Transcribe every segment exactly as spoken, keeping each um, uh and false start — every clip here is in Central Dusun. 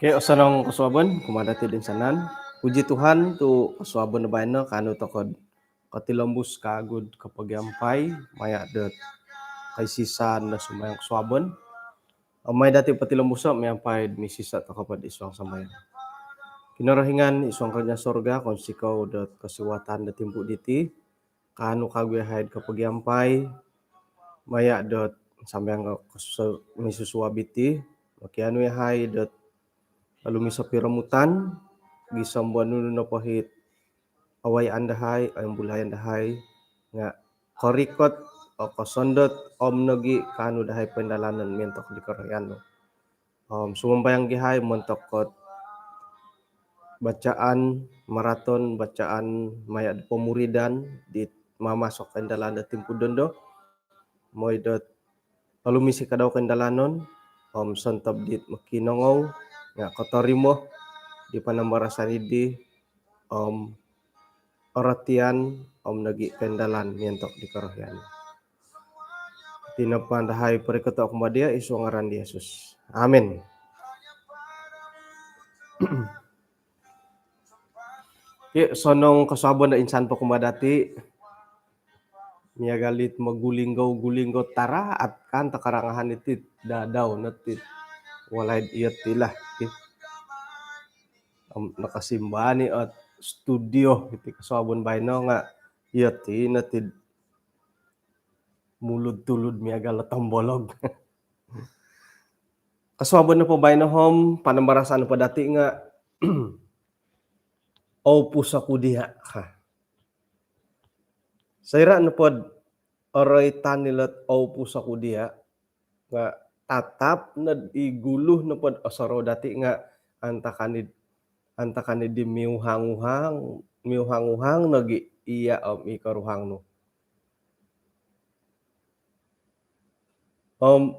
Okey, osonong kosuabon kumaa dati toinsanan. Puji Tuhan tu kosuabon baino kaanu tokou kotilombus kagu do kopogiampai maya do kaisisan do sumbayang kosuabon. Om mai dati potilombuso miampai do misisa tokou po id suang sambayang. Kinorohingan id suang kerajaan sorga, kounsikou do kosiwatan do timpu diti, kaanu kagu yahai do kopogiampai maya do sambayang ko-, koso-, misusuab iti, mokianu yahai do olumis o piromutan, gisom do nunu nopo it awayaan dahai, oimbulayan dahai, nga korikot, o kosondot, om nogi kaanu dahai poindalanon miontok di korohian nu. Om sumambayang yahai montok do bacaan maraton, bacaan maya do pomuridan di mamasok koindalan do timpu dondo, mooi do olumis i kadau koindalanon, om sontob dit mokinongou nga kotorimo di panambarasan diti, om orotian, om nogi koindalan miontok di korohian. Iti no paan dahai porikoto kumaa dia id suang ngaran di Yesus. Amin. Okey, osonong kosuabon do insan po kumaa dati. Miagal dit mogulinggou-gulinggou taraat kan, takarangahan iti dadau no ti walai do iyo ti lah. Okey. Om nakasimba ni ot studio iti kosuabon baino nga iyo ti no ti mulud-tulud miagal do tombolog. Kosuabon nopo baino om panambarasan nopo dati nga Oupus Oku Dia ka. Soira nopo do oroitan ilo Oupus Oku Dia nga tatap no id gulu nopo do osorou dati nga antakan id, antakan id di miuhang-uhang, miuhang-uhang nogi iya om i koruhang nu. Om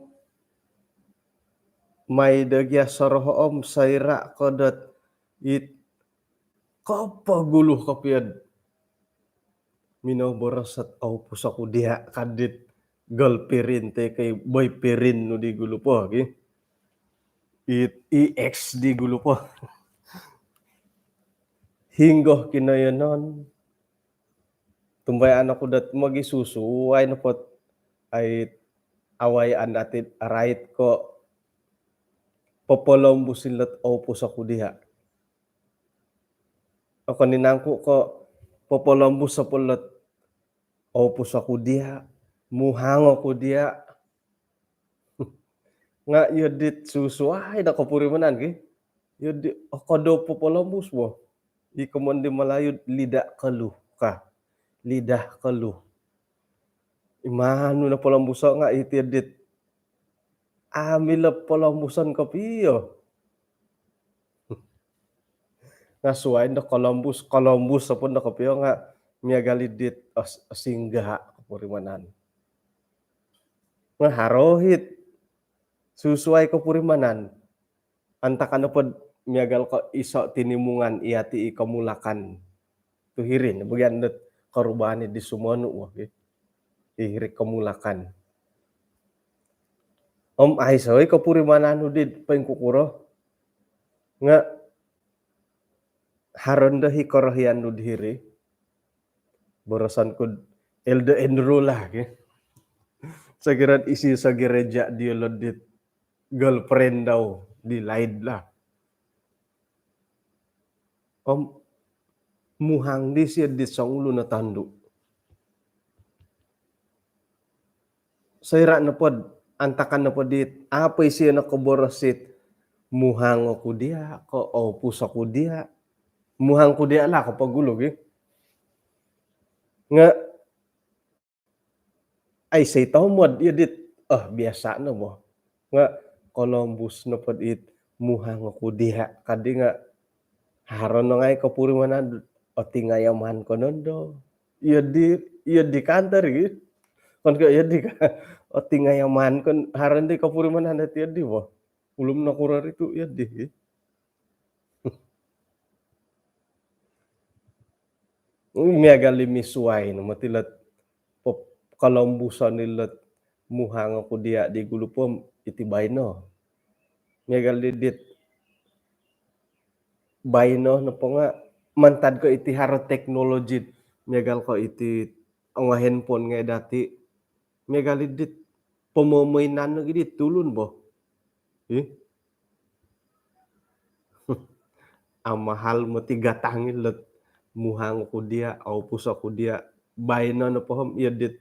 mai do gia soroho om soira ko dot it kopogulu kopio do minoboros ot Oupus Oku Dia ka dit girlfriend toi ko boyfriend nu di gulu po, ki. It, i ex di gulu po. Hinggo kinoyonon, tumbayaan oku dot mogisusuai nopo dot ai awayaan dati do arait ko popolombus ilo Oupus Oku Dia. Okon i nangku ko popolombus nopo ilo Oupus Oku Dia, Muhang Oku Dia. Nga iyo dit susuai do kopurimanan, ki. Iyo di, oh, kada popolombus bo. I komoyon di Malayu lidah keluh ka. Lidah keluh. Imanu no polombuso nga iti dit. Amu ilo polombuson kopio. Nga suai do kolombus, kolombus nopo do kopio nga miagal dit os-, singgah kopurimanan. Nga haro it susuai kopurimanan. Antakan nopo do miagal ko iso tinimungan yati i komulakan. Tu hiri no bagian dot korubaan di sumonu, wah, ki. Hiri komulakan. Om aiso i kopurimanan nu di poingkukuro. Nga haro no do i korohian nu di hiri. Boroson ku do Elder Andrew lah, ki. Sokiro isiso gereja diolo dit girlfriend dau di laid lah. Om muhang disio dit songulun o tondu. Soira nopo do, antakan nopo dit, apo isio nokoboros it, Muhang Oku Dia ko Oupus Oku Dia. Muhang Oku Dia lah kopogulu, ki. Nga aiso i tomod, iyo dit, oh, biasa no bo. Nga kolombus nopo dit, Muhang Oku Dia ka di nga haro no ngai kopurimanan, otingayaman ko nondo. Iyo di, iyo di kantor, ki. Okon ko iyo di ka. Otingayaman kon haro di kopurimanan dati iyo di bo. Ulum nokuro ri tu iyo di. Miagal di misuai no moti lot pop-, kolombuson di lot muhang oku dia di gulu po iti baino. Miagal di dit baino nopo nga mantad ko iti haro teknologi, miagal ko iti ongo handphone ngai dati, miagal di dit pomomoinan lagi di tulun bo. Ih. Amahal moti gatang ilot muhang ku dia, au puso ku dia, baino nopo om iyo dit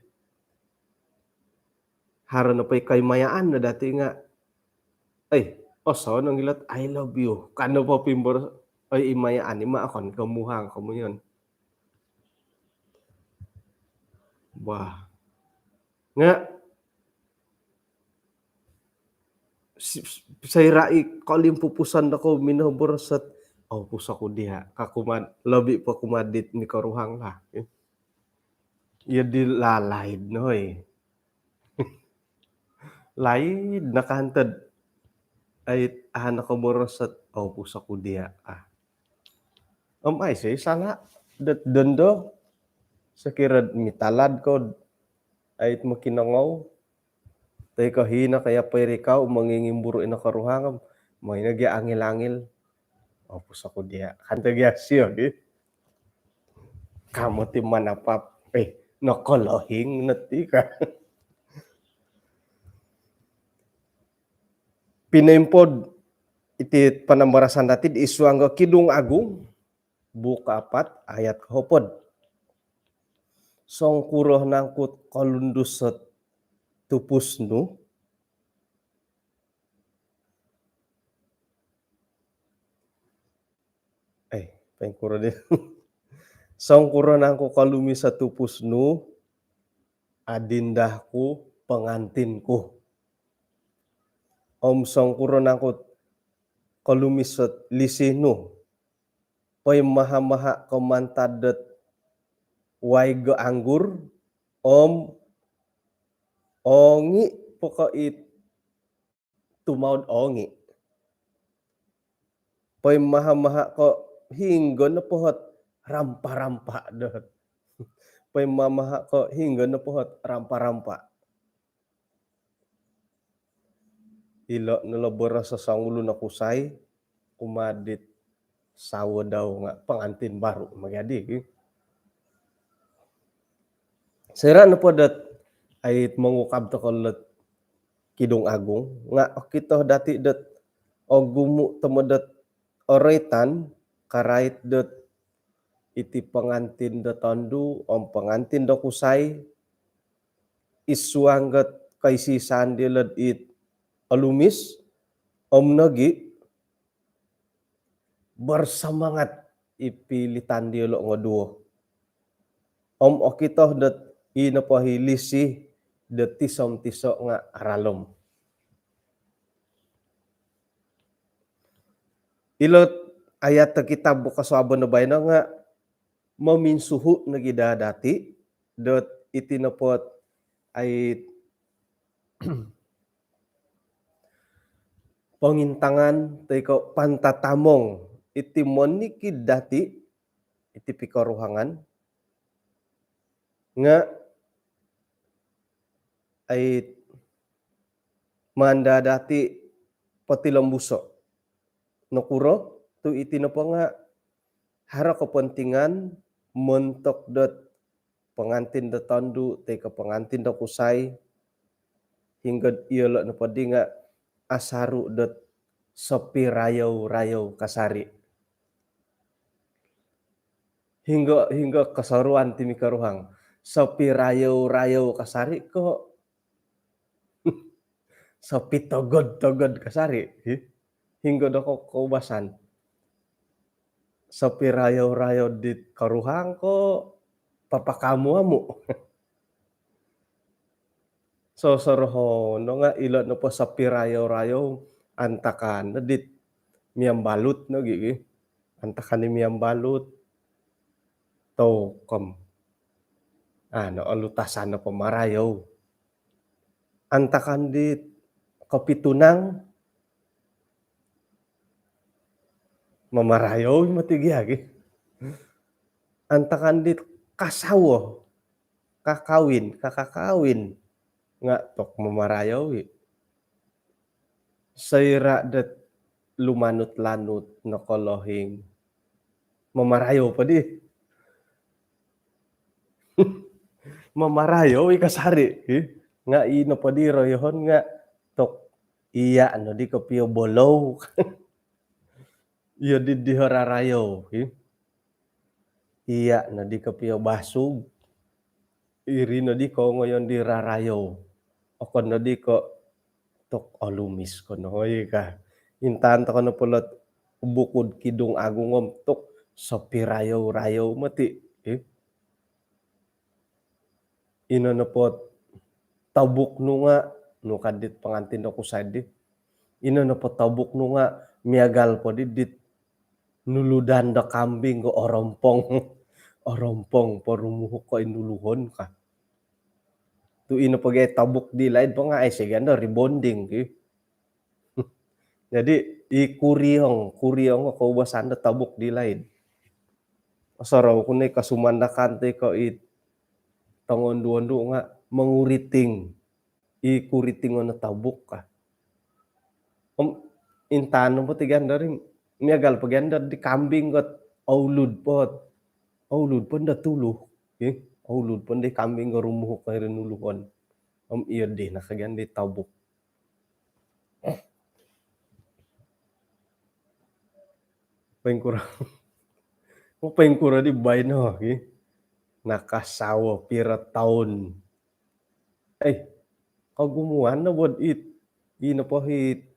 haro nopo i koimayaan no dati nga, "Ei, oso no ngilot, I love you." Kan nopo pimbor, "Oi, imayaan ima okon ko muhang komuyon." Wah. Nga si-, soira i kolimpupuson dokou minoboros ot, "Au puso ku dia," ka kumaa, lobi po kumaa dit mikoruhang lah. Iyo di lalaid no oi. Laid no kantod. Ait, aha no koboros ot, "Au puso ku dia," ah. Om aiso i sala dot dondo, sokiro mitalad ko ait mokinongou, toi ko hino kaya poirikau mongingimburu ino koruhang, moi no gia angil-angil. "Au puso ku dia," kan to gia sio gi. Kamu ti manapap, eh, nokolohing no ti ka. Pinoimpod iti panambarasan dati id suang do Kidung Agung, buuk kaapat, ayat kohopod. Songkuro nangku kolundus ot tupus nu? Eh, poingkuro di. Songkuro nangku kolumis ot tupus nu, adinda ku, pengantin ku? Om songkuro nangku kolumis ot lisi nu? Poimaha-maha ko mantad dot waig anggur, om ongi po ko it tumaud ongi. Poimaha-maha ko hinggo nopo ot rampa-rampa dot. Poimaha-maha ko hinggo nopo ot rampa-rampa. Ilo no lo boros o songulun o kusai kumaa dit sawo dau nga pengantin baru ma gia di. Soira nopo dot ait mongukab tokou lot Kidung Agung nga okito dati dot ogumu tomod dot oroitan karait dot iti pengantin do tondu om pengantin do kusai id suang dot koisisaan diolo dit olumis om nogi bersemangat i pilitan diolo ngoduo. Om okito dot i nopo i lisi dot tiso om tiso nga aralom. Ilo ayat do kitab kosuabon do baino nga mominsuhu nogi daa dati dot iti nopo ot ait pongintangan toi ko pantatamong iti monikid dati iti pikoruhangan nga ait maan daa dati potilombuso. Nokuro tu iti nopo nga haro kepentingan montok dot pengantin do tondu toi ko pengantin do kusai, hinggo diolo nopo di nga asaru dot sopirayou-rayou kasari. Hinggo, hinggo kosoruan ti mikoruhang? Sopirayou-rayou kasari ko sopitogod-togod kasari? Hi? Hinggo do ko-, koubasan? Sopirayou-rayou dit koruhang ko papakamu-amu? Sosorohon no nga ilo nopo sopirayou-rayou antakan no dit miambalut nogi gi. Antakan di miambalut. Tokom. Anu, olutasan nopo marayou. Antakan di kopitunang, mamarayou i moti gia gi. Antakan di kasawo, kakawin, kakakawin, nga tok mamarayou i. Soira dot lumanut-lanut, nokolohing, mamarayou po di. Mamarayou i kasari, eh. Nga ino po di royohon nga tok, iya no di kopio bolou. Iyo di diho rarayou, eh. Iya no di kopio basug. Iri no di kongoyon di rarayou. Okon no di ko tok olumis ko no, oi ka. Intaan toko no polot bukud Kidung Agung om tok sopirayou-rayou moti, eh. Ino nopo tobuk nu nga, nu ka dit pangantin do kusai di. Ino nopo tobuk nu nga miagal po di dit nuludan do kambing ko orompong. Orompong po rumuhuk ko inuluhon ka. Tu ino po gia tobuk di laid po nga ai segan do rebonding ki. Jadi i kuriong, kuriong ko ubasan do tobuk di laid. Sorou ku ni kasumandakan ti ko i tongondu-ondu nga manguriting. I kuriting ono tobuk ka. Om intaan po ti gandar i, miagal po gandar di kambing kot oulud po. Oulud po nda tuluh. Eh, oulud po di kambing ko rumuhuk ko iri nuluhon. Om iyo di nakagan di tobuk. Poingkuro. Poingkuro di baino, ki. Nakasawo piro toun. Eh, kogumuan no bod it. Ino po it.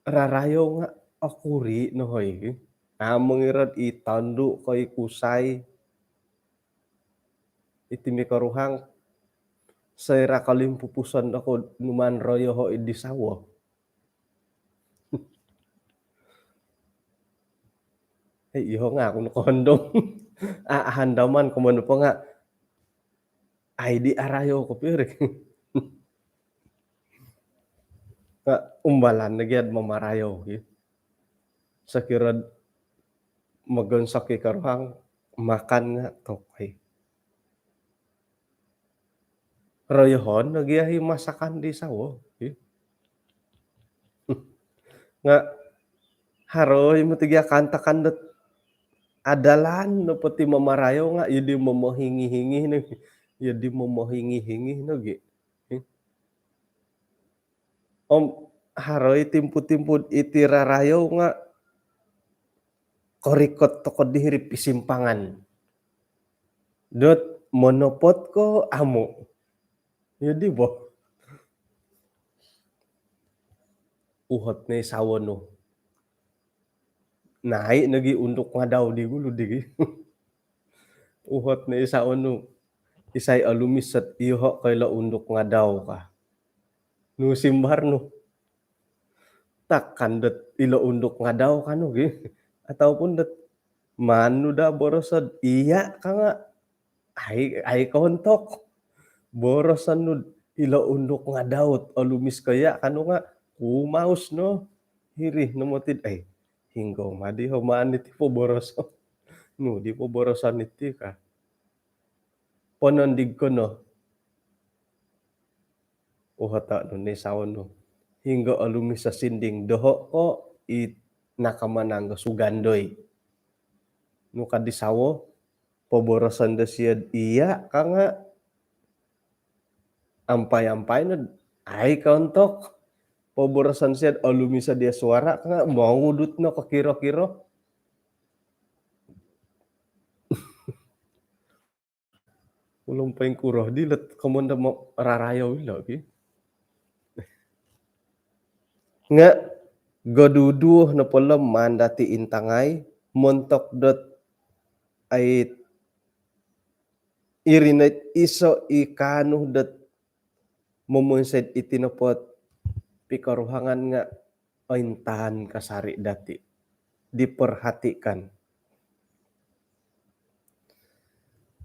Rarayou nga okuri no hoi, ki. Among irot i tondu ko i kusai. Iti mikoruhang, soira kolimpupuson oku numan royoho i di sawo. Eh, iyo nga aku no kohondom. Ah, handaman komono po nga. Ai di arayou ko pirik. Nga umbalan lagi ad mamarayou, ki. Sokiro mogonsok i koruhang, makan nga tokai. Royohon lagi ahi masakan di sawo, ki. Nga haroi moti gia kantakan dot adalan no poti mamarayou nga iyo di momohingi-hingi no. Iyo di momohingi-hingi no gi. Om haroi timpu-timpu iti rarayou nga korikot toko dihiri pisimpangan. Dot monopot ko amu. Iyo di bo. Uhot ni sawo nu. Nai nogi unduk ngadau di gulu di gi. Uhot ni sawo nu. Isai olumis ot iyoho koilo unduk ngadau ka. Nu simbar nu. Takan dot ilo unduk ngadau kanu gi. Ataupun dot manu da boroson iya ka nga. Ai, ai kontok. Boroson nu ilo unduk ngadau olumis ko iya kanu nga kumaus no. Hiri no moti dot ai. Hinggo madi ho maan iti poboroson. Nu di poboroson iti ka. Ponondig ko no. Uhot nu ni sawo nu. Hinggo olumis sasinding doho ko i nakamanang do sugandoi. Nu ka di sawo, poboroson do siod iya ka nga ampai-ampai no ai kontok. Poboroson siod olumis dia suara ka nga mongudut no kokiro-kiro. Ulun poingkuro di lot komon do rarayou ilo ki. Nga goduduo no polo maan dati intangai montok dot ai iri no iso i kanu dot momonsoi iti nopo ot pikoruhangan nga ointaan kasari dati diperhatikan.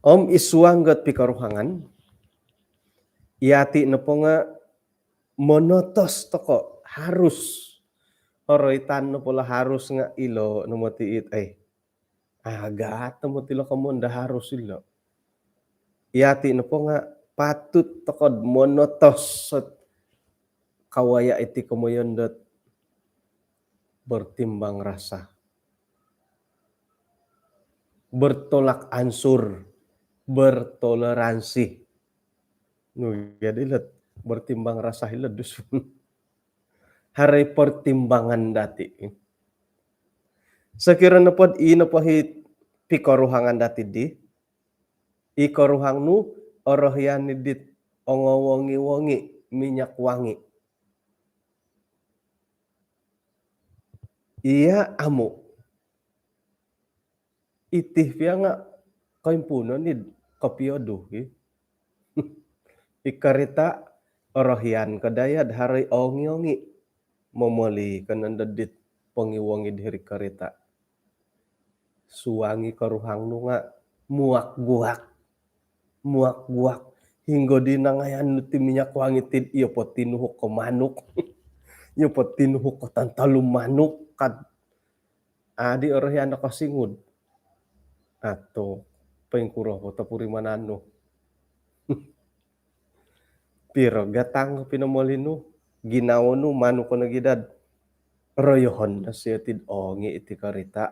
Om id suang dot pikoruhangan, Iyati' nopo nga' monotos toko', harus. Oroitan nopo lo harus nga' ilo no moti it, ai. Agat no moti lo komoyon do harus ilo. Iyati' nopo nga' patut toko'd monotos ot kawaya' iti komoyon dot bertimbang rasa, bertolak ansur, bertoleransi. Nu, jadi ilo bertimbang rasa ilo Dusun. Haro i pertimbangan dati'. Sokiro nopod i nopo hi pikoruhangan dati' di, i koruhang nu orohian i dit ongowongi-wongi, minyak wangi. Iya, amu'. Iti pia nga' koimpuunon id kopiodu, ki. I karita' orohian ko daya'd haro i ongi-ongi. Momoli ko nondo dit pongiwongi diri karita'. Suang i koruhang nu nga' muak-guak. Muak-guak. Hinggo di nangayan nu ti minyak wangi tid, iyo po tinuhuk ko manuk. Iyo po tinuhuk ko tantalum manuk kad. Adi orohian do kosingud. Ato, poingkuro po topurimanan nu. Piro gatang pinomoli nu, ginawo nu, manu ko nogi dad royohon do sio tid ongi iti karita'.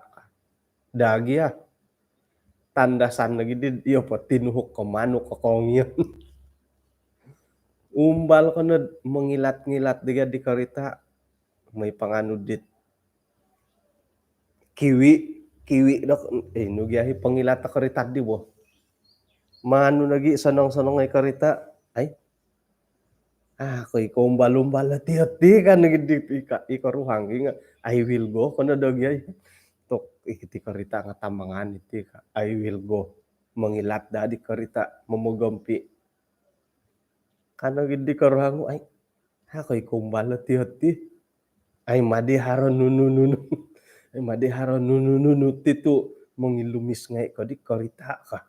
Daa gia. Tandasan nogi di, iyo po tinuhuk ko manuk ko kongion. Umbal ko nod mongilat-ngilat di gia di karita'. Moi panganu dit kiwi, kiwi dok, eh, nu gia hi pongilat do karita' di bo. Manu nogi sonong-sonong i karita', ai. Ah, ko i koumbal-umbal ti, ti kan nogi di i ka-, i koruhang gi nga', "I will go," ko no do gia. Tok, iti karita' nga' tamangan iti ka, "I will go." Mongilat daa di karita', momogompi'. Ka nogi di koruhang nu, ai. Ha, ko i koumbal ti, ti. Ai, madi haro nunu-nunu. Ai, madi haro nunu-nunu ti tu mongilumis ngai' ko di karita' ka.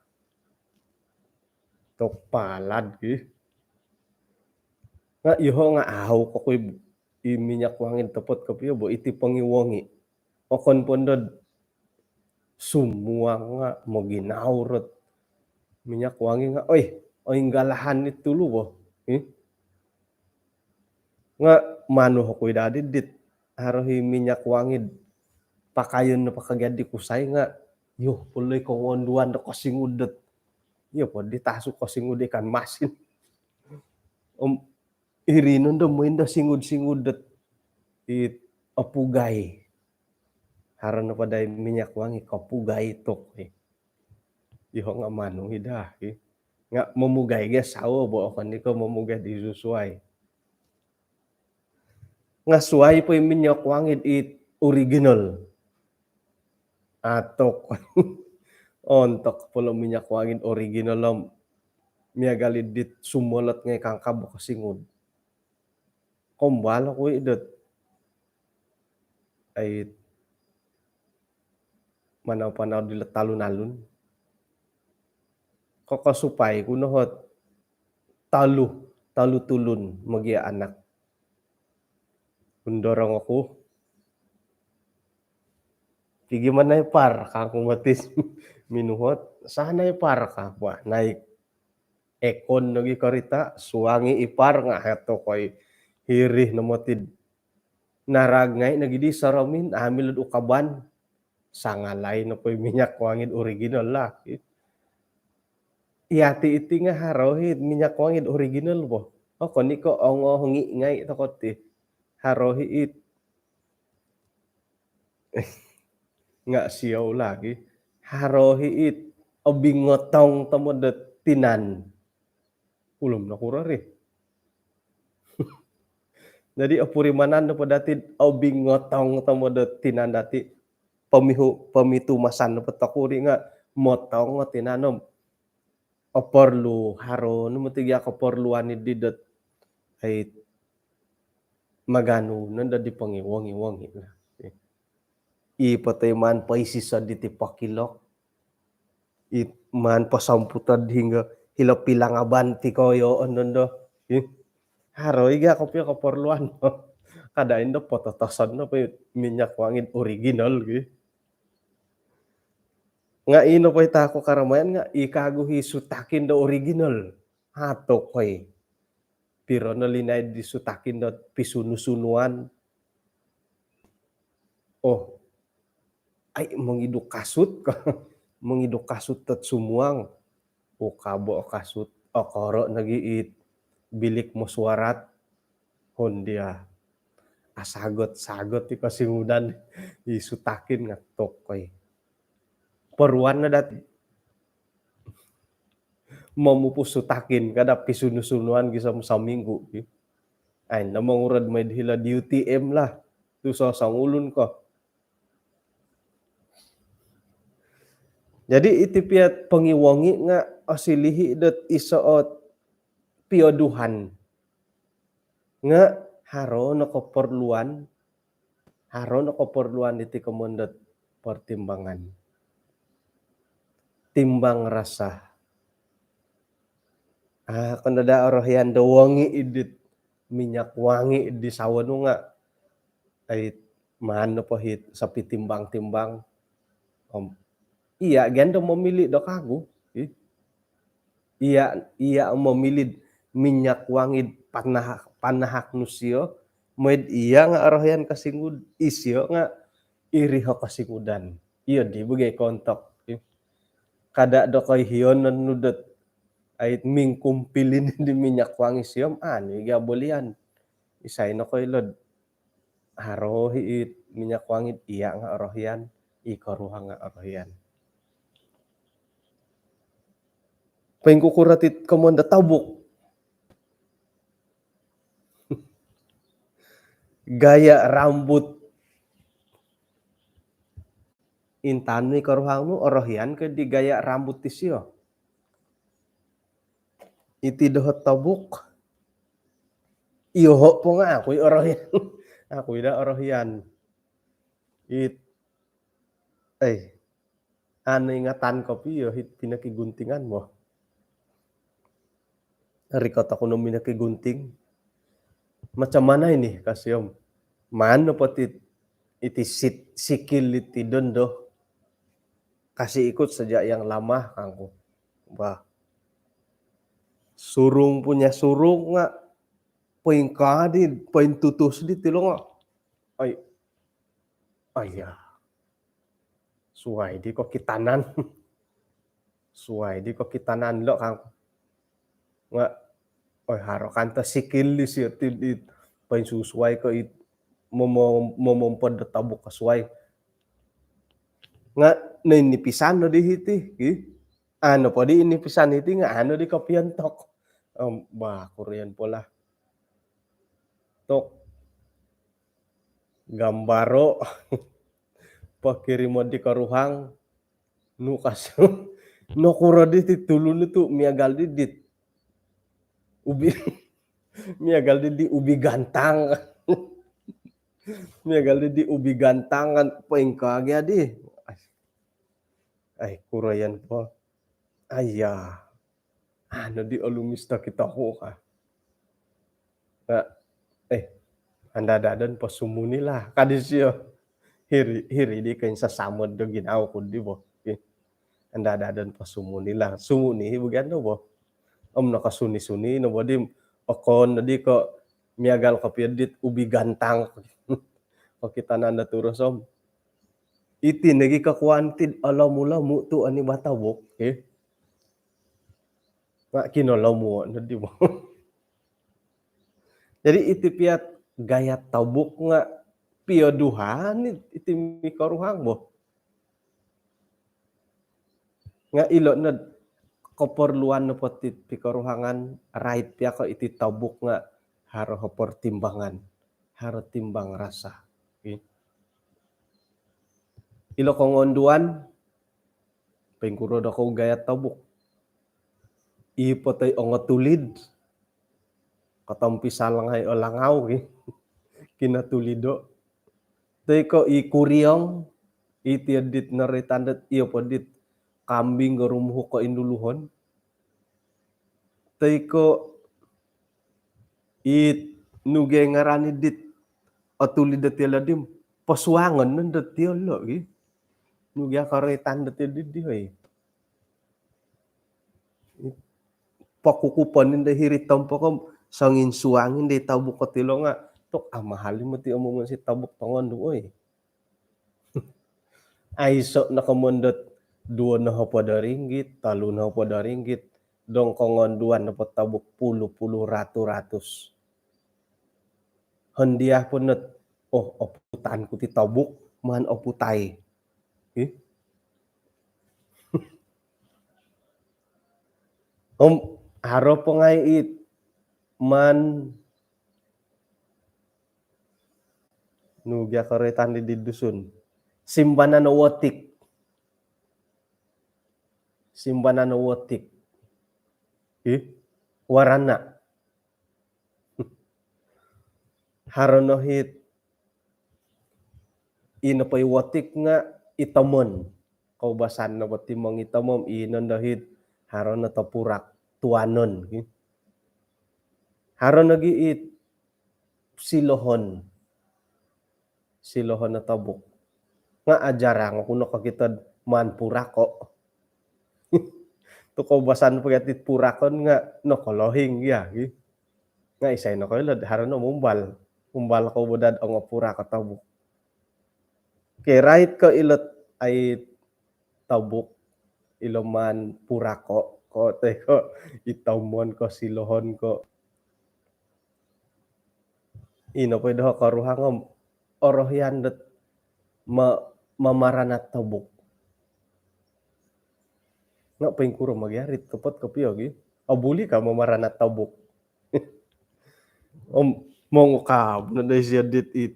Tok palad ki. Nga' iyoho' nga' au ko kui i minyak wangi topot kopio bo iti pongiwongi. Okon po ndod sumuang nga' moginaurot minyak wangi nga', oi, oi, nggalahan ni tulu bo. Ih. Nga' manu oku i dadi dit haro hi minyak wangi pakaion nopo kagiad di kusai nga', yoh, poloi kongonduan do kosingud dot. Iyo po di tasu kosingud ikan masin. Om iri nondo moindo singud-singud dot it opugai. Haro nopo dai minyak wangi kopugai tok, eh. Iyoho' nga' manu i daa, eh. Nga' momugai gia sawo bo, okon i ko momugai di susuai. Nga' suai po i minyak wangi it original. Atok. Ontok po lo minyak wangi original om miagal i dit sumolot ngai' kangkab kosingud. Koumbal oku i dot, ai, manau-panau dilo talun-alun. Kokosupai ku no hot tolu, tolu tulun mogia' anak. Undorong oku. Pigi ma nai par, kangku moti minuhot. Sa nai par ka, wah, naik ekon nogi karita', suangi i par nga' heto koi hiri no moti. Narag ngai' nogi di soromin, ambil ukaban. Sangalai nopo i minyak wangi original lah. Iyati' iti nga' haro hi minyak wangi original bo. Okon i ko ongohongi ngai' toko ti. Haro hi it. Nga' siou lagi. Haro hi it obingotong tomod do tinan. Ulum nokuro ri. Jadi opurimanan nopo dati obingotong tomod do tinan dati, pomihu-, pomitumasan nopo tokuri nga' motong o tinan om oporlu, haro no moti gia koporluan i di dot, ai, maganu nondo di pongiwong-iwong i. I po toi maan poisiso diti pokilok. I maan posomputod hinggo hilo pilangaban ti koyoon nondo. Ih, haro i gia kopio keperluan. Kada indo pototoson no po minyak wangi original gi. Nga ino po ita ko karamayan nga i kagu hi sutakin do original. Hato koi. Piro no linaid di sutakin do pisunu-sunuan. Oh, ai, mongidu kasut ka. Mongidu kasut tot sumuang. Ukabo kasut. Okoro nogi it bilik mesyuarat. Hondia. Asagot-sagot i kosingudan. I sutakin nga tokoi. Poruan no dati. Momupus sutakin, kada pisunu-sunuan gisom saminggu. Ai, na mongurad maid hilo di U T M lah. Tu sosongulun ko. Jadi iti pia pongiwongi nga osilihi dot iso ot pioduhan. Nga haro no keperluan, haro no keperluan iti komoyon dot pertimbangan. Timbang rasa. Ah, kan ada orohian do wangi idit, minyak wangi di sawo nu nga. Ai, maan nopo hit sapi timbang-timbang. Om, iya gia do momili do kagu. Ih. Iya, iya momili minyak wangi panahak, panahak nu sio. Maid iya nga orohian kasingud, isio nga iri ho kasingudan. Iyo di bagai kontok. Ih. Kada do koi hionon nu dot. Ai, mingkumpilin di minyak wangi sio, anu i gia bolian. Isai no koilo do haro hi it minyak wangi, iya nga orohian, i koruhang nga orohian. Poingkukuro ti komoyon do tobuk. Gaya rambut. Intangan i koruhang nu, orohian ko di gaya rambut ti sio. Iti doho tobuk. Iyoho po nga aku i orohian. Aku i da orohian. It, eh, anu ingatan kopio hit pinokiguntingan mo. Rikot aku no minokigunting. Macam mana ini, ka sio om? Maan nopo ti iti sit-, sikil iti dondo. Kasih ikut sejak yang lama, kangku. Bah. Surung punya surung nga poingkaa di, pointutus di tilo nga. Ai. Ai ya. Suai di kokitanan. Suai di kokitanan lo, kangku. Nga, oi, haro kanto sikil di sio ti di poinsusuai ko it momo-, momompod do tobuk kosuai. Nga, ninipisan no di hiti, ih. Anu po di ninipisan hiti nga anu di kopiontok. Om, bah, kurian po lah. Tok. Gambaro. Pokirimo di koruhang. Nu ka sio om. Nokuro di ti tulun tu miagal di dit ubi. Miagal di, di ubi gantang. Miagal di, di ubi gantang kan poingkaa gia di. Ai, kurian po. Ai ya. Anu di olumis tokito ku ka. Nga, eh, andadadon po sumuni lah, ka di sio. Hiri, hiri di koinsasamod do ginawo ku di bo. Eh, andadadon po sumuni lah. Sumuni hi bagian do bo. Om nokosuni-suni no bo di, okon no di ko miagal kopio dit ubi gantang. Kokitanan do turus om. Iti nogi kokuan ti olomu-lomu tu oni batobuk, eh. Nga kinolomu no di bo. Jadi iti pia gaya tobuk nga pioduhan iti mikoruhang bo. Nga ilo no keperluan nopo ti pikoruhangan, rait pia ko iti tobuk nga haro pertimbangan, haro timbang rasa. Okey. Ilo kongonduan, poingkuro dokou gaya tobuk. I po toi ongotulid. Kotompisal ngai o langau, ki. Kinotulido. Toi ko i kuriong, i tio dit noroitan dot, iyo po dit kambing nga rumuhuk ko induluhon. Toi ko It nuge ngarani dit otuli do tiolo di, posuangon non do tiolo gi. Nuge koroitan do tiolo di, oi. Pokukupon indo hiri tompok om songinsuangin di tobuk ko tiolo nga, tok amahal i moti omomon si tobuk tongondu, oi. Aiso no komon dot duo no hopod do ringgit, tolu no hopod do ringgit, dong kongonduan nopo tobuk puluh-puluh, ratus-ratus. Hondia po not, oh, oputan ku ti tobuk, maan oputai. Ih. Om, haro po ngai it maan nugia koroitan di, di Dusun. Simbanan o wotik. Simbanan o wotik. Ih, warana. Haro no hit, ino po i wotik nga itomon. Koubasan no po ti mongitom om ino no hit, haro no topurak tuanon. Haro nogi it silohon. Silohon o tobuk. Nga ajarang oku nokokito maan purako. Tu koubasan po gia ti purakon nga nokolohing gia, gi. Nga isai nokoilo, haro no mumbal. Mumbal ko bo dad ongo purak o tobuk. Okey, rait ko ilot ai tobuk, ilo maan purako, ko toi ko itomon ko silohon ko. Ino po i doho koruhang om orohian dot ma-, mamaranat tobuk. Nga poingkuro ma gia ri topot kopio gi. Obuli ka mamaranat tobuk. Om mongukab no dai sio dit it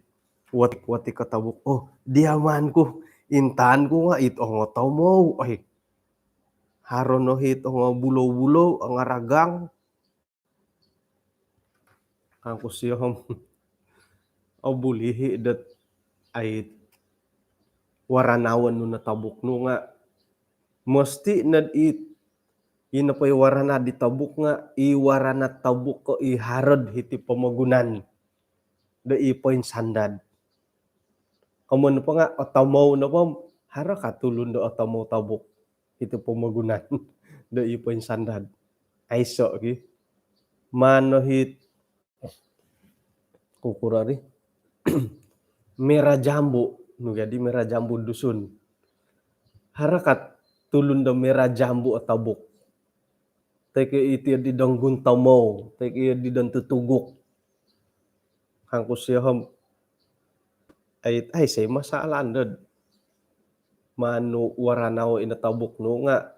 wotik-wotik ko tobuk. Oh, diaman ku, intaan ku nga it ongo tomou. Oi. Haro no hit ongo bulou-bulou, ongo ragang. Kangku sio om, obuli hi dot ai waranaon nu no tobuk nu nga, mesti nod it, ino po i warana di tobuk nga i warana tobuk ko i harod hiti pomogunan do i poinsandad. Komon po nga otomou nopo, haro ka tulun do otomou tobuk hiti pomogunan do i poinsandad? Aiso gi. Maan no hit, kukuro ri, merah jambu. Nu gia di merah jambu Dusun? Haro ka tulun do merah jambu o tobuk? Toi ko iti di dong guntomou, toi ko iti di dong tutuguk. Kangku sio om, ai, aiso i masalah dot maan nu waranao ino tobuk nu nga.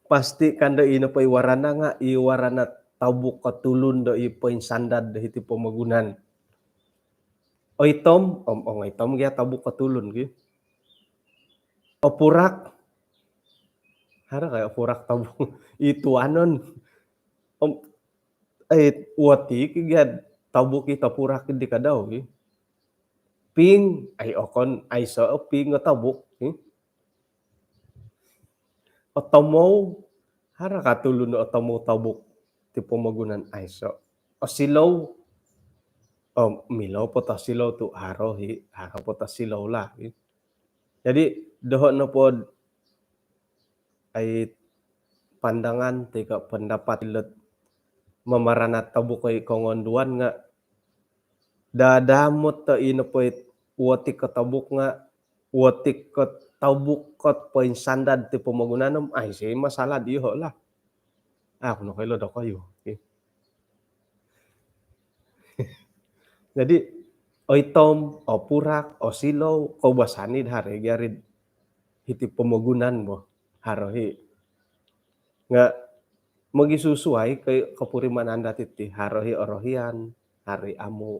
Pasti kan do ino po i warana nga i warana tobuk ko tulun do i poinsandad do hiti pomogunan. Oitom, om, ongo itom gia tobuk ko tulun gi. Opurak. Haro ka opurak tobuk i tuanon? Om, ai, wotik gia tobuk i topurak di kadau gi. Pink, ai okon, aiso pink o tobuk, ih. Otomou, haro ka tulun otomou tobuk ti pomogunan? Aiso. Osilou, oh, milo po tosilou tu haro hi, haro po tosilou lah, ih. Jadi, doho nopo ai pandangan toi ko pendapat ilot mamaranat tobuk oi kongonduan nga, dadamot to ino po it wotik ko tobuk nga, wotik ko tobuk ko poinsandad ti pomogunan om, aiso i masalah diho lah. Aku nokoilo dokoyu. Okey. Jadi, oitom, opurak, osilou, koubasan i haro gia ri hiti pomogunan bo. Haro hi. Nga mogisusuai ko kopurimanan dati ti, haro hi orohian, haro hi amu.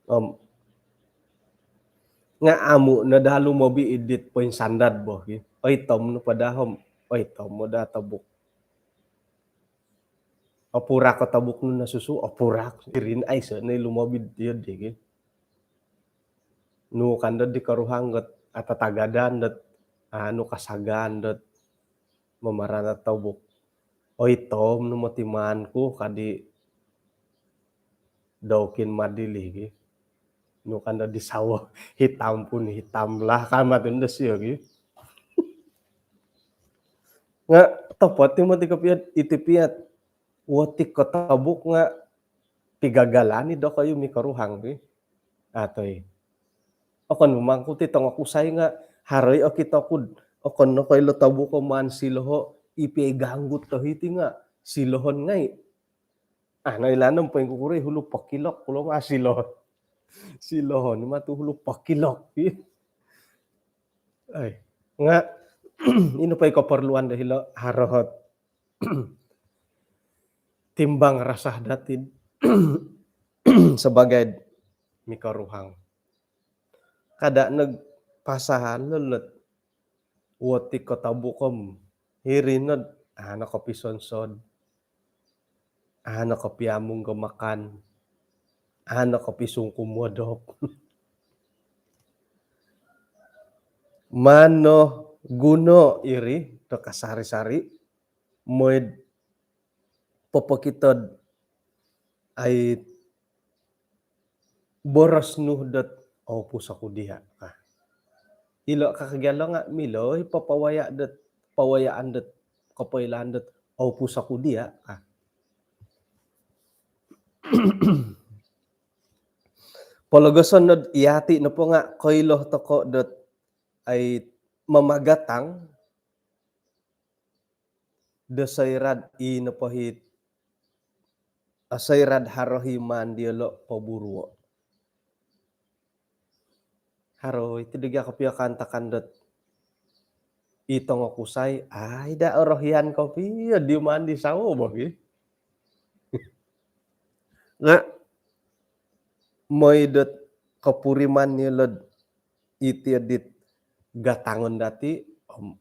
Om, nga amu no daa lumobi id dit poinsandad bo gi. Oitom no po daa om, oitom no daa tobuk. Opurak o tobuk nu nosusu, opurak. Iri no aiso no i lumobi diolo di gi. Nu kan do di koruhang dot atatagadan dot, anu, kasagaan dot mamaranat tobuk. Oi, tom no moti maan ku kadi daukin madili gi. Nu kan di sawo hitam pun hitam lah kan mati nda sio gi. Nga topot ti moti kopiat iti piat. Wotik ko tobuk nga pigagalan i dokoyu mikoruhang gi. Atoi. Okon mangkuti tongokusai nga haro i okito kud okon no koilo tobuk ko maan siloho i pia ganggut to hiti nga silohon ngai. Ah, noilaan no poingkukuro i hulu pokilok kulo ma silohon. Silohon ma tu hulu pokilok. Ai. Nga ino po i keperluan do hilo haro ot timbang rasa dati sebagai mikoruhang. Kada nag pasal lelot wotik ko tobuk om hiri nod ana kopi sonsod, ana kopi amung ko makan, ana kopi sungku modop. Mano guno iri do kasari-sari moid popokitod ai boros nu dot opus oku dia ka. Ilo ka kagialo nga milo i papawaya dot pawayaan dot kapoilaan dot opus oku dia ka. Pologoson dot iati nopo nga koilo toko dot ai mamagatang do soirad i nopo hit soirad haro hi maan diolo poburuo. Haro iti diga kopio kaantakan dot i tongokusai ai da orohian kopio di maan di sawo bogi. Nga moi dot kopuriman ni lod iti dit gatangon dati om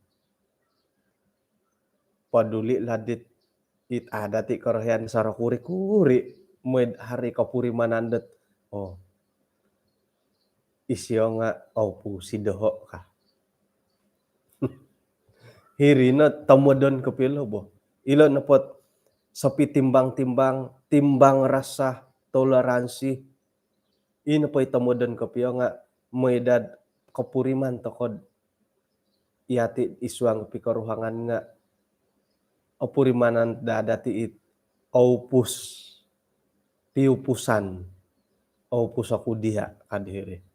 paduli ladit it ada ti korohian saro kuri-kuri moid hari kopurimanan dot oh isio nga opusi doho ka. Hiri no tomodon kopio bo. Ilo nopot sopi timbang-timbang, timbang rasa, toleransi. Ino po i tomodon kopio nga moidad kopuriman tokod iati isuang pikoruhangan nga opurimanan dada ti it oupus piupusan oupus oku dia kadiri.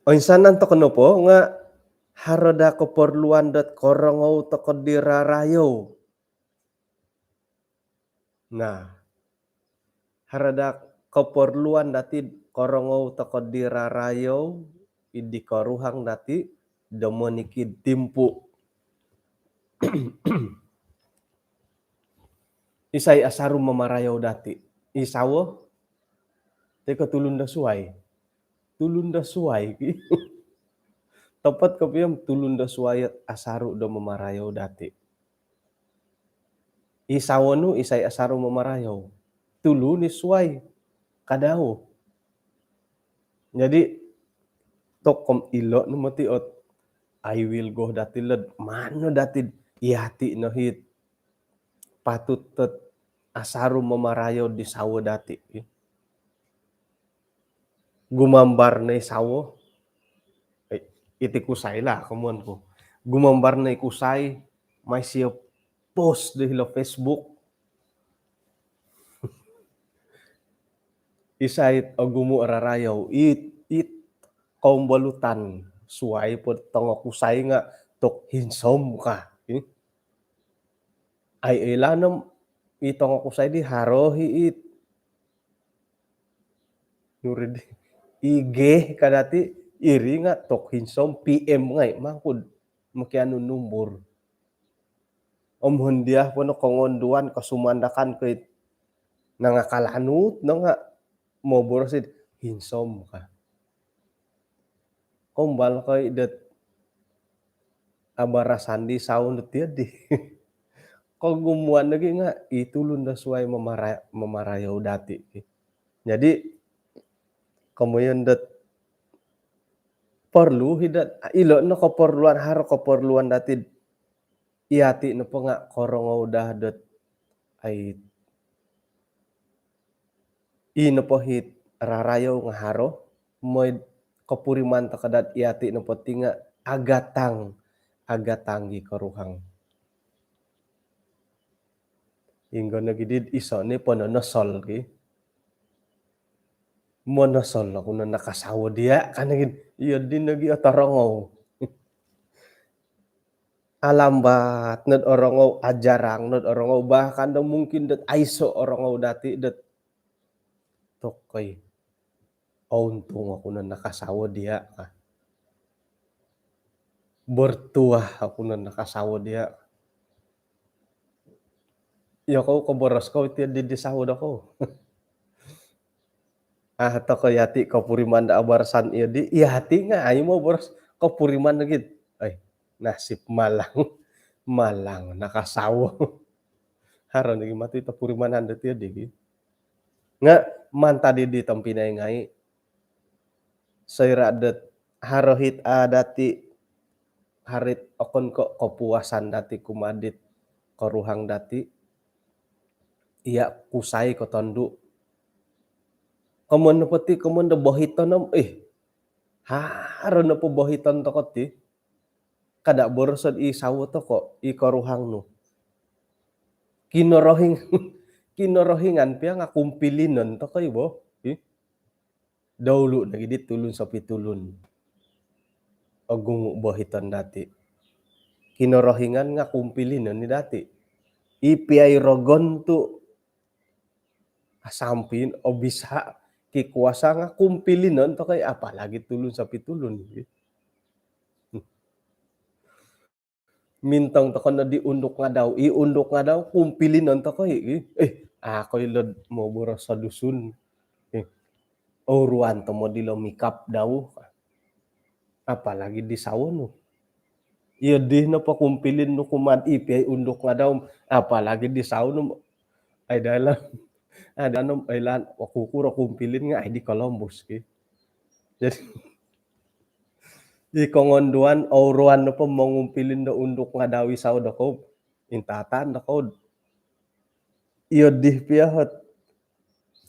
Oinsanan toko nopo nga haro da keperluan dot korongou toko di rarayou. Nah, haro da keperluan dati korongou toko di rarayou idi koruhang dati do monikid timpu. Isai asaru mamarayou dati? Isawo? Teko tulun do suai. Tulun do suai ki. Topot kopiom tulun do suai asaru do mamarayou dati. Isawo nu isai asaru mamarayou? Tulun i suai. Kadau. Jadi tokom ilo no moti ot I will go dati led mano dati iati no hit patut tot asaru mamarayou di sawo dati. Gumambar no i sawo. Eh, iti kusai lah komuan ku. Gumambar no i kusai mai sio post di hilo Facebook. Isai it ogumu rarayou it it kombolutan suai po tongokusai nga tok hinsom ka. Ai ilanom i tongokusai di haro hi it nuri di I G kadati iri nga tok hinsom P M ngai mangkud mokianu numbur. Om hondia po no kongonduan kosumandakan ko it nangakalanut no nga moboros it hinsom ka. Kombal ko i dot abarasan di sawo dot tiadi. Kogumuan lagi nga i tulun do suai mamara- mamarayou dati. Jadi komoyon dot Porlu hidot, ilo no koporluan, haro koporluan dati. Iyati nopo nga korongou daa dot ai i nopo hit rarayou nga haro, mooi kopuriman toko dot iyati nopo ti nga agatang, agatang i koruhang. Inggo nogi di iso ni pononosol ki. Monosol oku no nakasawo dia, kan nogi. Iyo di nogi otorongou. Alambat nod orongou, ajarang nod orongou, bahkan do mungkin dot aiso orongou dati dot tokoi. Ountung oku no nakasawo dia ka. Bertuah oku no nakasawo dia. Iyo kou koboros kou iti di, di sawo dokou. Ah, toko iyati kopuriman do abarasan iyo di, iyati nga ai moboros, kopuriman lagi. Ai, nasib malang. Malang nakasawo. Haro nogi matu ito purimanan dot iyo di ki. Nga mantad di tompinai ngai, soira dot haro hit a dati, haro it okon ko kepuasan dati kumaa dit koruhang dati, iya kusai ko tondu. Komoyon nopo ti, komoyon do bohiton om, eh, haro nopo bohiton toko ti. Kada boroso di sawo toko, i koruhang nu. Kinorohing, Kinorohingan pia nga kumpilinon toko i bo. Ih. Daulu nogi di tulun sopi tulun. Ogumu bohiton dati. Kinorohingan nga kumpilinon i dati. I pia i rogon tu asampin, obisa, kikuasa nga kumpilinon toko i, apalagi tulun sopi tulun. Mintong toko no di Unduk Ngadau. I Unduk Ngadau kumpilinon toko i. Eh, a ko ilo moboros do Dusun. Eh, ouruan tomod ilo mikap dau. Apalagi di sawo nu. Iyo di nopo kumpilin nu kumaa di pia i Unduk Ngadau. Apalagi di sawo nu. Ai dalam. Ada nom, ai lan, oku kuro kumpilin nga ai di kolombus ki. Jadi, i kongonduan, ouruan nopo mongumpilin do Unduk Ngadau i sawo dokou, intatan dokou. Iyo di pia hot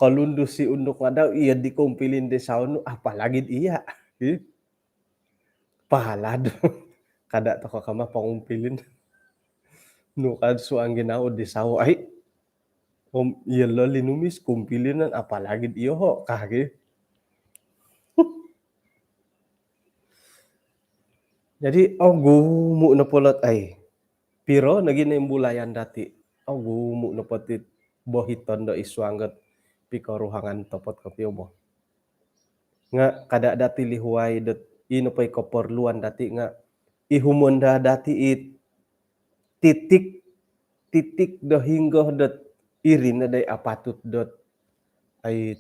kolundus i Unduk Ngadau, iyo di kumpilin di sawo nu, apalagi iya. Ih. Palad. Kada toko kama pongumpilin. Nu kad suang ginawo di sawo ai. Om, iyolo linumis kumpilinon, apalagi iyoho, kah ki. Jadi, ogumu nopo lot ai. Piro nogi no imbulayan dati. Ogumu nopo ti bohiton do id suang dot pikoruhangan topot kopio bo. Nga kada dati lihuai dot i nopo i koporluan dati nga ihumon daa dati it titik, titik do hinggo dot iri no dai apatut dot ai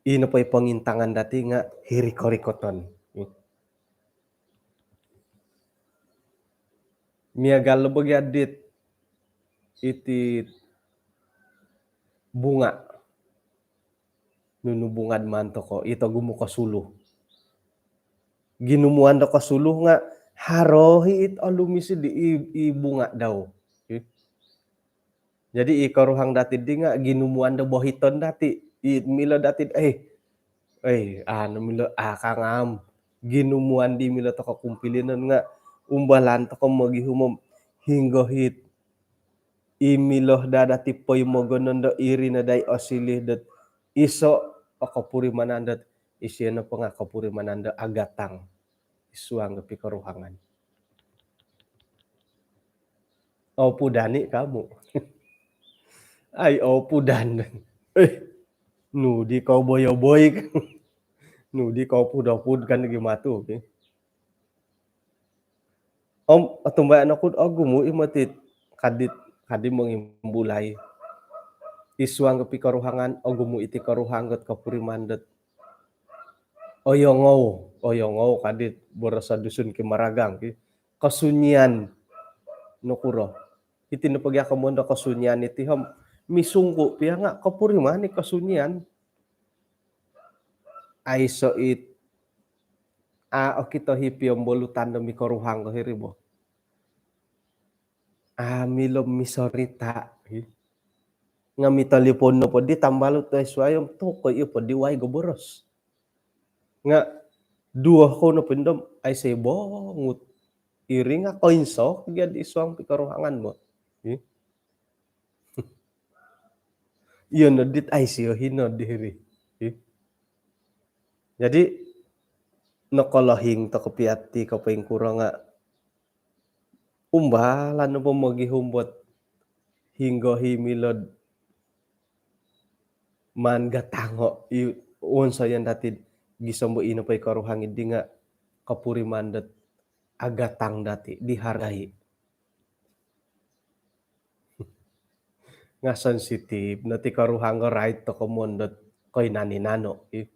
i nopo i pongintangan dati nga hiri korikoton. Miagal lo bagi adit iti bunga. Nunu bunga di maan toko, it ogumu kosulu. Ginumuan do kosulu nga haro i it olumis di i, i bunga dau. Ih. Jadi i koruhang dati di nga ginumuan do bohiton dati. I milo dati, eh, eh, anu milo, ah, kangam. Ginumuan di milo toko kumpilinon nga umbalan toko mogihum om hinggo it i milo daa dati poimogonon do iri no dai osiliu dot iso o kopurimanan dot isio nopo nga kopurimanan do agatang id suang do pikoruhangan. Opudan i kamu. Ai, opudan. Eh, nu di kau boyo-boy. Nu di kau pud-opud kan lagi matu, oke. Om, otumbayaan oku dot ogumu i moti kadit, kadi mongimbulai. Id suang do pikoruhangan, ogumu iti koruhang dot kopuriman dot oyongou, oyongou kadit boros Dusun ki maragang ki. Kesunyian nokuro. Iti nopo gia komoyon do kesunyian iti om misungku pia nga kopuriman i kesunyian. Aiso it A' okito hi piombolutan do mikoruhang ko hiri bo. A' milo misorita' hi. Nga' mitolipon nopo di tambalut oi suai om tokoi iyo po di waig o boros. Nga' duo kou nopo indo om aiso i bongut. Iri nga' koinsok gia di suang pikoruhangan bo. Hi. Iyo no dit aiso i hino diri. Hi. Jadi nokolohing toko pia ti ko poingkuro nga' umbalan nopo mogihum bo ot hinggo hi milo'd maan gatango' i wonsoyon dati'd gisom bo ino po i koruhang iddi nga' kopuriman dot agatang dati', dihargai. Nga' sensitif no ti koruhang, rait toko mondot koinan-inan no i.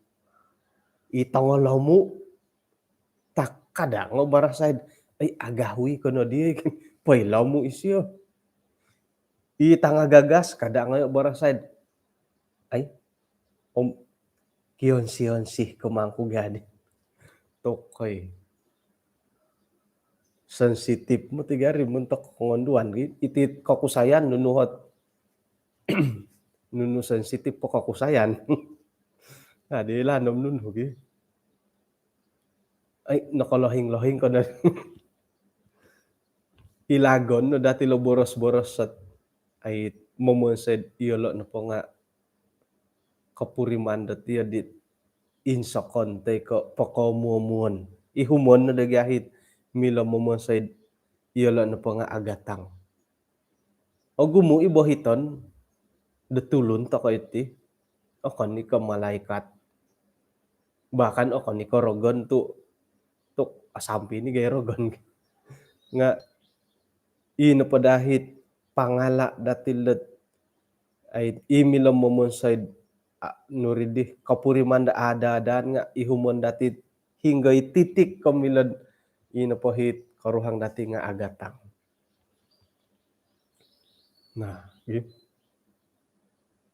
I tongo lomu' tak kada' ngo barasaid, ai, agahui kono di, poi lomu' isio. I tanga gagas kada' ngo barasaid, ai, om kionsi-onsi ko mangku gadi. Tokoi. Sensitif mo ti gari montok kongonduan gi. Iti kokusayan nunu hot. Nunu sensitif po kokusayan. Nah, di lanom nunu gi. Ai, nokolohing-lohing ko no. Ilagon no dati lo boros-boros sot. Ai, momonsoi'd iyolo' nopo nga' kopuriman dot iyo dit insokon toi ko' pokoomu-omuon. Ihumon no do gia hit milo momonsoi'd iyolo' nopo nga' agatang. Ogumu' i bohiton do tulun toko' iti. Okon i ko' malaikat. Bahkan okon i ko' rogon tu', tu' asampi ni gai rogon. Nga' i nopo dahit pangala' dati' lot, ai, i milo momonsoi'd, a, nuri di kopuriman do ada-adaan nga' ihumon dati' hinggo i titik ko' milo'd i nopo hit koruhang dati' nga' agatang. Nah, gi.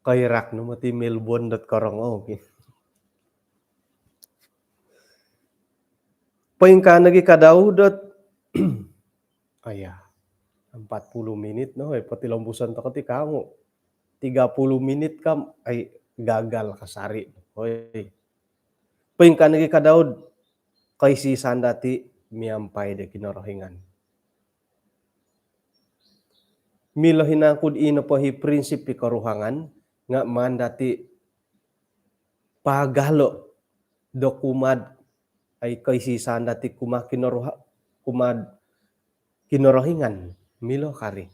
Koirak no moti Melbourne dot korongou gi. Poingkaa nogi kadau dot, aya, empat puluh minit no, ai, potilombuson toko ti kamu. Tiga puluh minit kam, ai, gagal kasari. Oi. Poingkaa nogi kadau dot koisi-isaan dati' miampai do Kinorohingan. Milo hinangkud i nopo hi prinsip i koruhangan nga' maan dati' pagalo' do kumaa'd, ai, koisi-isaan dati' kumaa Kinoroha-, kumaa'd Kinorohingan, milo kari.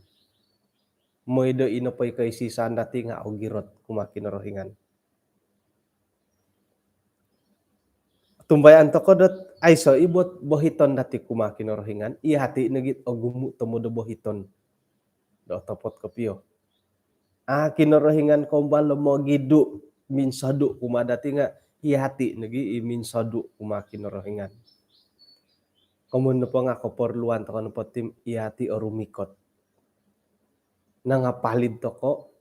Moi do i nopo i koisi-isaan dati' nga' ogirot kumaa Kinorohingan. Tumbayaan toko' dot aiso' i' bot bohiton dati' kumaa Kinorohingan, iyati' nogi' ogumu' tomod o bohiton do otopot kopio. A, Kinorohingan kombal o mogidu' minsodu' kumaa dati' nga' iyati' nogi' i minsodu' kumaa Kinorohingan. Komoyon nopo nga' koporluan toko' nopo ti om iyati' o rumikot. Nangapalid toko',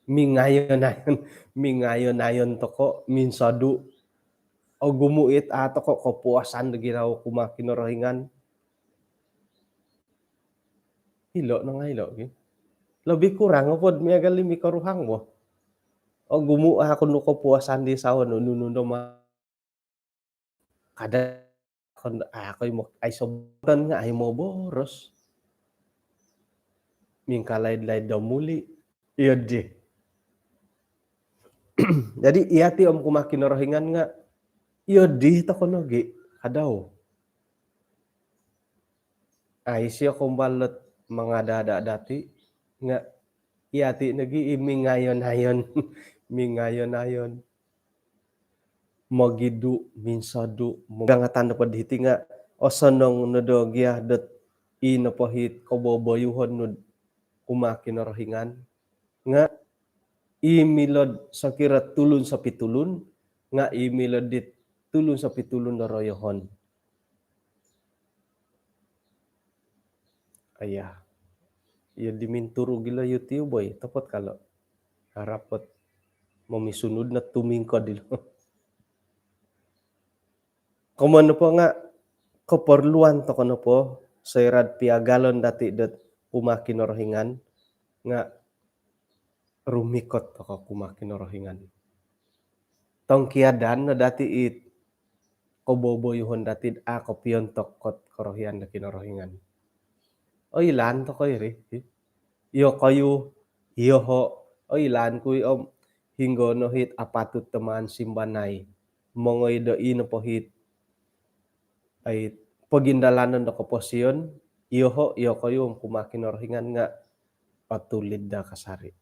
mingayon-ayon, mingayon-ayon toko', minsodu'. Ogumu' it a' toko' kopuasan do ginawo kumaa Kinorohingan. Ilo' no ngai' ilo' gi. Lebih kurang opod miagal i mikoruhang bo. Ogumu' a' ku nu kopuasan di sawo nu nunu ndo ma- Kada' kon, a' koi mo, ai soboton nga' ai moboros. Mingkalaid-laid do muli'. Iyo di. Jadi, iyati' om kumaa Kinorohingan nga' iyo di toko' nogi'. Kadau. Ai, isio kombal dot mangada-ada' dati' nga' iyati' nogi' i mingayon-ayon. Mingayon-ayon. Mogidu', minsodu', mo-, gangatan nopo di hiti nga' osonong no do gia dot i nopo hit koboboyuhon nu'd kumaa Kinorohingan nga' i milo'd sokiro tulun sopitulun nga' i milo'd dit tulun sopitulun do royohon. Aya. Iyo di minturu' gilo YouTube, boy. Topot kalo'. Harap ot momisunud no tumingkod ilo. Komoyon nopo nga' koporluan toko' nopo soira'd piagalon dati' dot kumaa Kinorohingan nga' rumikot toko' kumaa Kinorohingan. Tongkiadan no dati' it koboboyuhon dati'd a' kopiontok kot korohian do Kinorohingan. Oilaan toko' iri, iyokoyu, iyoho', oilaan ku i' om hinonggo no hit apatut do maan simbanai mongoi do i nopo hit ai pogindalanon do koposion, iyoho', iyokoyu om kumaa Kinorohingan nga' otulid daa kasari'.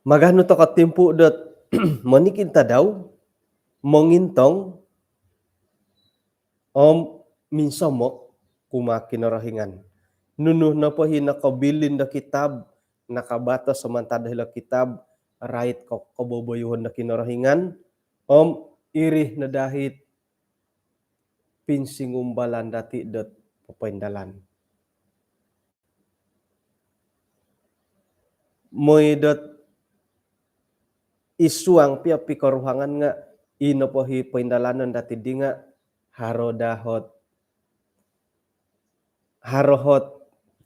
Maganu toko' timpu' dot monikid tadau, mongintong om minsomok kumaa Kinorohingan. Nunu nopo hi nokobilin do kitab, nakabatos mantad do hilo kitab, rait ko koboboyuhon do Kinorohingan, om iri no daa hit pinsingumbalan dati' dot popoindalan. Mooi dot id suang pia pikoruhangan nga' i nopo hi poindalanon dati' di nga' haro daa hot, haro hot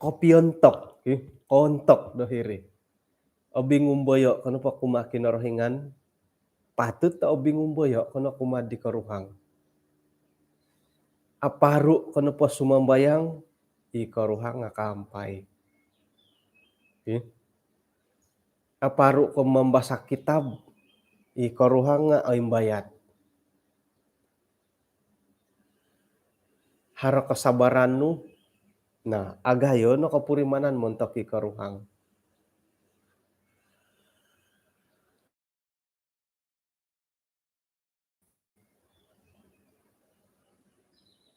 kopiontok, ih, koontok do hiri. Obingumboyo' ko nopo kumaa Kinorohingan, patut do obingumboyo' ko no kumaa di koruhang. Aparu' ko nopo sumambayang, i koruhang nga' kaampai. Ih. Aparu' ko mambasa' kitab, i koruhang nga' oimbayat. Haro kasabaran nu, nah, agayo no kopurimanan montok i koruhang.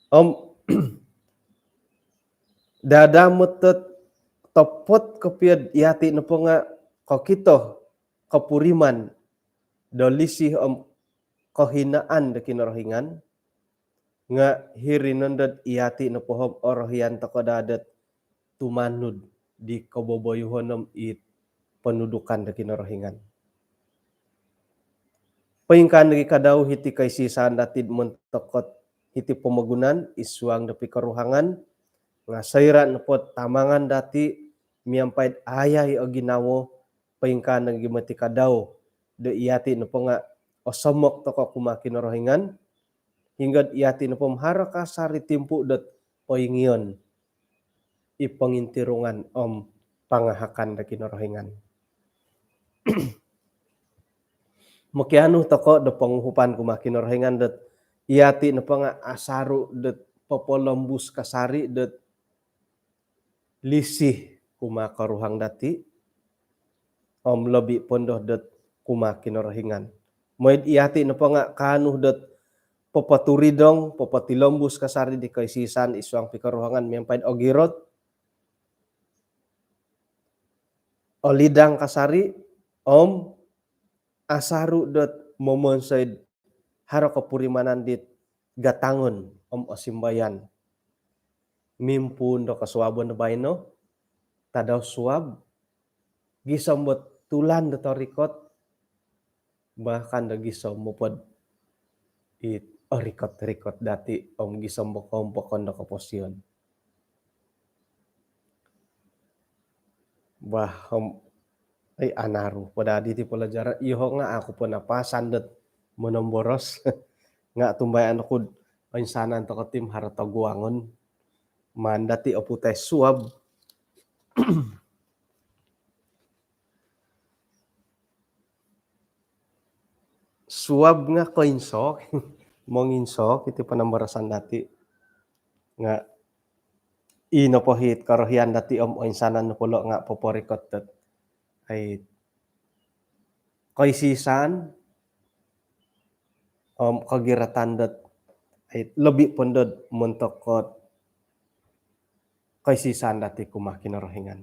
Om dadamot dot topot kopio'd iyati' nopo nga' kokito, kopuriman do lisih om kohinaan do Kinorohingan, nga' hiri nondo'd iyati' nopo om orohian toko' daa dot tumanud di koboboyuhon om i ponudukan do Kinorohingan. Poingkaa nogi' kadau hiti koisisan dati'd montok ot hiti pomogunan id suang do pikoruhangan, nga' soira' nopod tamangan dati' miampai'd ayai o ginawo, poingkaa nogi' moti kadau do iyati' nopo nga' osomok toko' kumaa Kinorohingan, hinonggo'd iyati' nopo om haro kasari' timpu' dot poingion i pongintirungan om pangahakan do Kinorohingan. Mokianu toko' do ponguhupan kumaa Kinorohingan dot iyati' nopo nga' asaru' dot popolombus kasari' dot lisih kumaa koruhang dati', om lobi' pondo dot kumaa Kinorohingan. Moi'd iyati' nopo nga' kaanu dot popoturidong, popotilombus kasari' di koisisan id suang pikoruhangan miampai'd ogirot, olidang kasari', om asaru' dot momonsoi'd haro kopurimanan dit gatangon om osimbayan. Mimpuun do kosuabon do baino, tadau suab, gisom dot tulan dot orikot, bahkan do gisom nopod i orikot-rikot dati' om gisom do koompokon do koposion. Bah, om, ai, anaru po daa diti pelajaran. Iyoho' nga' aku po napasan dot monomboros. Nga' tumbayaan oku'd oinsanan toko' ti om haro toguangon. Maan dati' oputai suab. Suab nga' koinsok, monginsok iti panambarasan dati'. Nga' i nopo hit korohian dati' om oinsanan nopo lo' nga' poporikot dot ai koisisan om kogiratan dot ai lobi' pondo'd montok ot koisisan dati' kumaa Kinorohingan.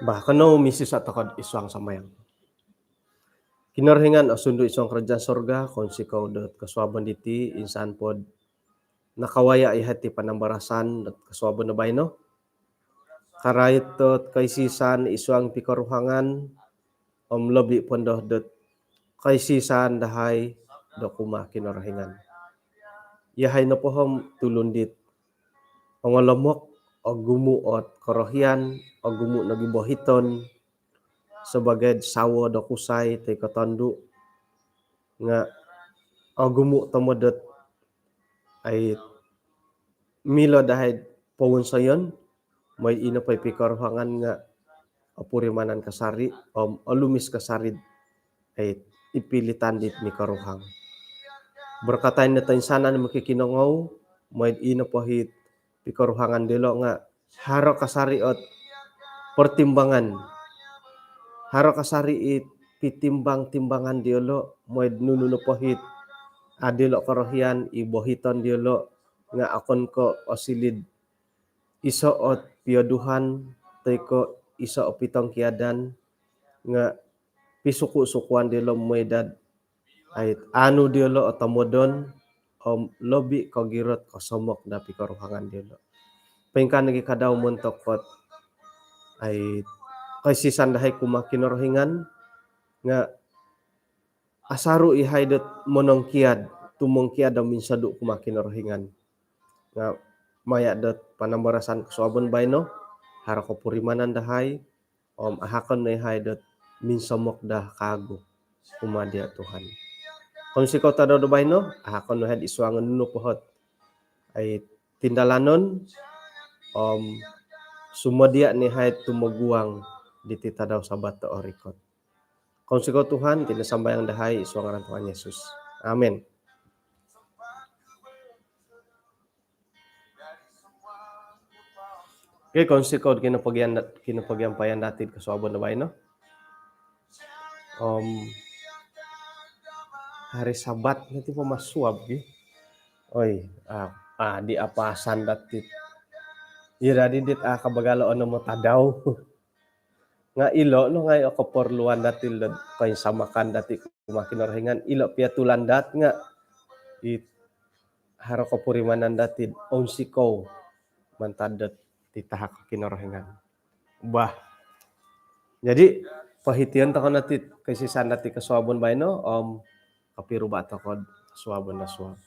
Bah, kanou misisa' toko'd id suang sambayang. Kinorohingan osundu id suang kerajaan sorga, kounsikou dot kosuabon diti, insan pod nakawaya iyahai ti panambarasan dot kosuabon do baino. Karait dot koisisan id suang pikoruhangan, om lobi pondo dot koisisan dahai do kumaa Kinorohingan. Iyahai nopo om tulun dit ongolomok, ogumu ot korohian, ogumu nogi bohiton, sebagai sawo do kusai toi ko tondu, nga ogumu tomod dot ai milo dahai powonsoyon, moi ino poi pikoruhangan nga opurimanan kasari, om olumis kasari, ai ipilitan dit mikoruhang. Berkatai no toinsanan mokikinongou, moi ino pohit pikoruhangan dilo nga haro kasari ot pertimbangan. Haro kasari it pitimbang-timbangan diolo, moi nunu nopo hit adilo korohian i bohiton diolo, nga okon ko osilid iso ot pioduhan, toi ko iso o pitongkiadan, nga pisuku-sukuan diolo moi dot ai anu diolo otomodon, om lobi kogirot kosomok do pikoruhangan diolo. Poingkaa nogi kadau montok dot ai koisisan dahai kumaa Kinorohingan, nga asaru iyahai dot monongkiad, tumongkiad do minsodu kumaa Kinorohingan. Nga maya dot panambarasan kosuabon baino, haro kopurimanan dahai, om ahakon no iyahai dot minsomok do kawagu kumaa dia Tuhan. Kounsikou tadau do baino, ahakon no iyahai id suang nunu po hot ai tindalanon, om sumodia no iyahai tumoguang diti tadau Sabat do orikot. Kounsikou Tuhan, iti no sambayang dahai id suang ngaran Tuhan Yesus. Amin. Okey, kounsikou kinopogian, kinopogiampayan dati id kosuabon do baino. Om hari Sabat nanti po masuab gi. Oi, ah, ah, di apasan dati. Iya dadi dit ah kabagalo ono mo tadau. Nga ilo no ngai o keperluan dati lo koinsamakan dati kumaa Kinorohingan, ilo pia tulandat nga it haro kopurimanan dati ounsikou mantad dot titahak Kinorohingan. Bah. Jadi, pohition tokou no ti koisisan dati kosuabon baino, om kopiruba tokou suabon do suab.